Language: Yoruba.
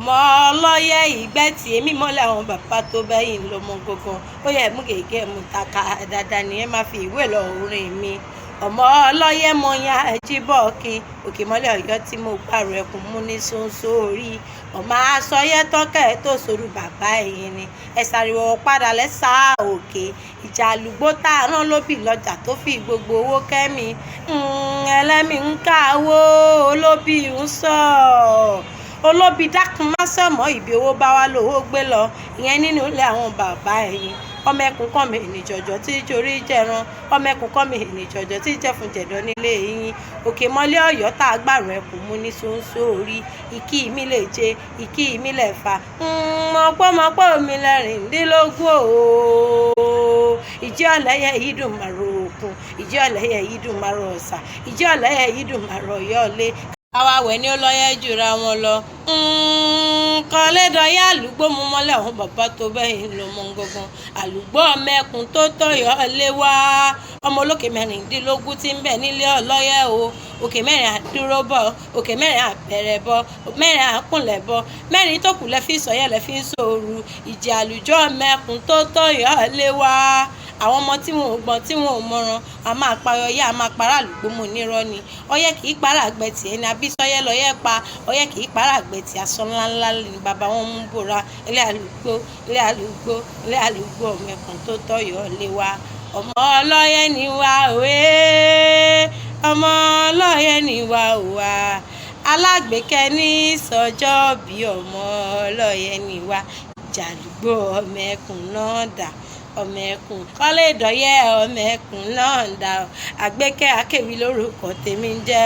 Ọmọ ọlọ́yẹ ìgbẹ́ tí èmi mọ́lẹ̀ àwọn bàbá tó bẹ́yìn lọ́mọ gangan. Ó yẹ mú gègé mú taka dáadáa ni ẹ máa fi ìwé lọ orin mi. Ọmọ ọlọ́yẹ mọ̀yán ajíbọ̀ọ́kín òkè mọ́lẹ̀ Ọ̀yọ́ tí mo pààrọ̀ ẹkùn mú ní ṣóńṣó orí. Ọmọ asọyẹ tọ́kẹ́ tó sọ̀rọ̀ bàbá ẹ̀yìn ni ẹ sàrìwọ̀ padà lẹ́sà òkè. Ìjà àlùgbó tá a rán lóbì lọ́jà tó fi gbogbo owó kẹ́mi. Ẹlẹ́mìí ń káwó olóbì ń sọ olóbi dákun má sọ̀mọ́ ibi owó bá wà lówó gbé lọ, ìyẹn nínú ilé àwọn bàbá ẹ̀yìn. Ọmọ ẹkùn kan mi ní jọjọ tí jorí jẹran, ọmọ ẹkùn kan mi ní jọjọ tí jẹfun jẹdọ nílé yín. Òkè mọ́lẹ̀ Ọ̀yọ́ tá a gbàrọ̀ ẹkùn mú ní ṣóńṣó orí. Ìkí mi lè jẹ, ìkí mi lè fà, mọ̀pọ̀mọ̀pọ̀ mi lẹ́rìndínlógún o. Ìjì ọ̀lẹ́yẹ yìí dùn màrò òkun, ìjì ọ̀lẹ́yẹ yìí dùn màrò ọ̀sà, ìjì ọ̀lẹ́yẹ yìí dùn màrò ọ̀yọ́lé. Àwa wẹ̀ ni ó lọ́yẹ́ jura wọn lọ. Kọ́lédọ̀yé àlùgbò mú mọ́lẹ̀ àwọn bàbá tó bẹ́yìn ló mọ gangan. Àlùgbò ọmẹkùn tó tọ̀yọ̀ lé wá. Ọmọ olókè mẹ́rìndínlógún tí ń bẹ nílé ọlọ́yẹ̀ o. Òkè mẹ́rin àdúró bọ̀, òkè mẹ́rin àbẹ̀rẹ̀ bọ̀, mẹ́rin àkúnlẹ̀ bọ̀, mẹ́rin tó kù lẹ fi sọ̀yẹ́ lẹ fi ń sòrú. Ìjì àlùjọ mẹ́kùn tó tọ̀yọ̀ lé wá. Àwọn ọmọ tí wọn ò gbọ́n tí wọn ò mọ̀ràn a máa pa ọyẹ́, a máa para àlùgbò mú nírọ́ ni. Ọyẹ́ kì í para àgbẹ̀ tí ẹni abísọ́yẹ́ lọ́yẹ́ pa. Ọyẹ́ kì í para àgbẹ̀ tí aṣọ ńláńlá ni bàbá wọn mú bora. Ilé àlùgbò, ilé àlùgbò, ilé àlùgbò ọmọkùn tó tọ̀yọ̀ lé wa. Ọmọ ọlọ́yẹ ni wá òwe, ọmọ ọlọ́yẹ ni wá òwa. Alágbèékẹ́ ní sọjọ́ bí ọmọ ọlọ́yẹ ni wá. Ìjàlùgbò ọmọ ẹkùn náà dà, ọmọ ẹkùn kọ́lé ìdọ̀yẹ́ ọmọ ẹkùn náà dà. Àgbékẹ́ Akéwì lórúkọ tèmi ń jẹ́.